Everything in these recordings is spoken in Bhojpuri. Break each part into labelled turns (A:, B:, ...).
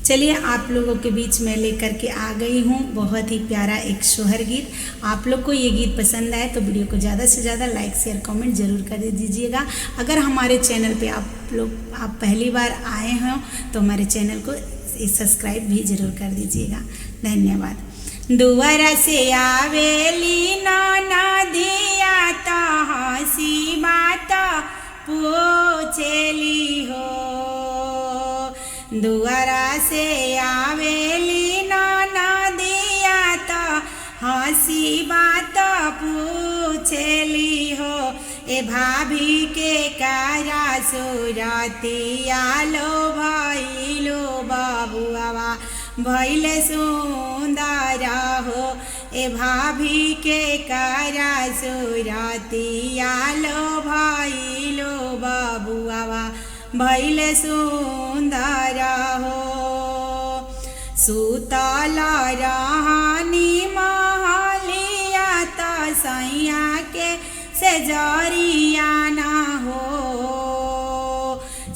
A: चलिए आप लोगों के बीच में लेकर के आ गई हूँ बहुत ही प्यारा एक सोहर गीत। आप लोग को ये गीत पसंद आए तो वीडियो को ज़्यादा से ज़्यादा लाइक, शेयर, कमेंट ज़रूर कर दीजिएगा। अगर हमारे चैनल पे आप लोग आप पहली बार आए हों तो हमारे चैनल को सब्सक्राइब भी ज़रूर कर दीजिएगा। धन्यवाद। दुआरा से आवेली नाना दिया तो हंसी बात पूछेली हो। दुआरा से आवेली नाना दिया तो हंसी बात पूछेली हो। ए भाभी के कारा सुरतिया लो भइलो बबुआवा भइले सुंदर हो। ए भाभी के कारा सुरतिया लो भइलो बबुआवा भइले सुंदर हो। सुतल रहनी महलिया त सैया के से जरिया ना हो।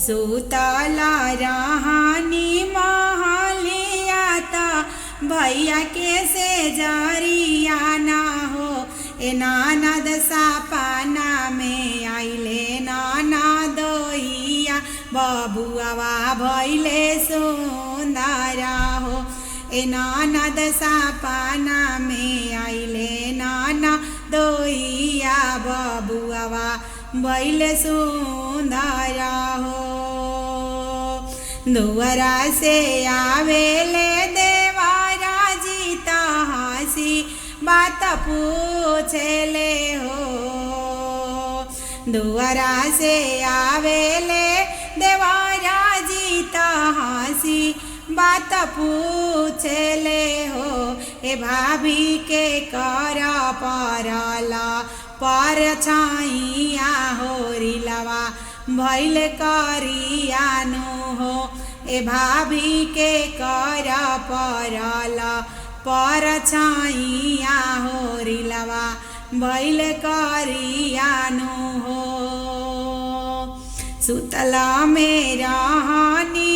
A: सुतल रहनी महलिया त भैया के से जरिया ना हो। ए नानद सपना में आइले नाना दोइया बबुआवा भइले सुंदर हो। ए नानद सपना में आइले नाना दोइया बबुआवा भइले सुंदर हो। दुआरा से आवेले देवारा जी त हंसी बात पूछेले हो। दुआरा से आवेले देवारा जी त हंसी बात पूछेले हो। ए भाभी के कर परला पर छाइया हो रिलवा भइले करियानु हो। ए भाभी के कर परला पर छाइया हो रिलवा भइले करियानु हो। सुतला में रहनी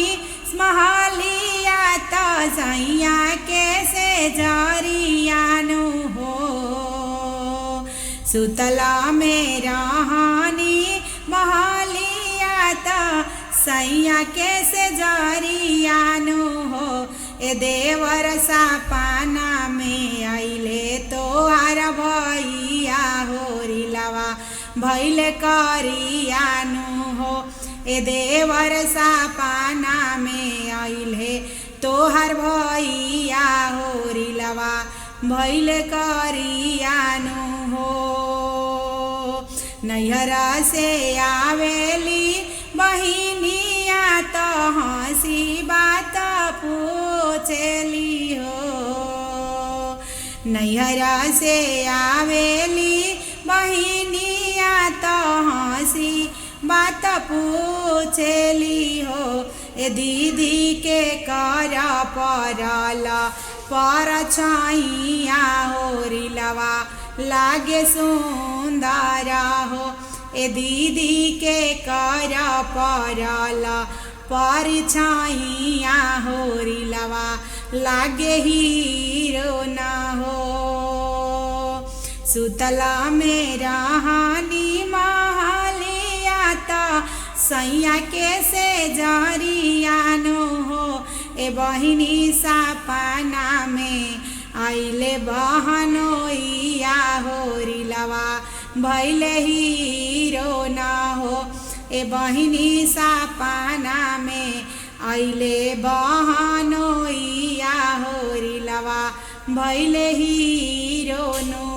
A: महलिया त सैया के से जरियानु हो। सुतला में रहनी महलिया त सैया के से जरियानु हो। ए देवर सपना में आइले तोहार भैया हो रिलवा भइले करियानु हो। ए देवर सपना में आइले तोहार भैया हो रिलवा भइले करियानु हो। नैहरा से आवेली बहिनिया त हंसी बात पूछेली हो। नैहरा से आवेली बहिनिया त हंसी बात पूछेली हो। ए दीदी के कर परला पर छाइया हो रिलवा लागे सुंदर हो। ए दीदी के कर परला पर छाइया हो रिलवा लागे हीरो ना हो। सुतला में रहनी महलिया त सैया के से जरियानु हो। ए बहिनी सपना में आइले बहनोइया हो रिलवा भइले हीरो ना हो। ए बहिनी सपना में आइले बहनोइया हो रिलवा भइले हीरो नो।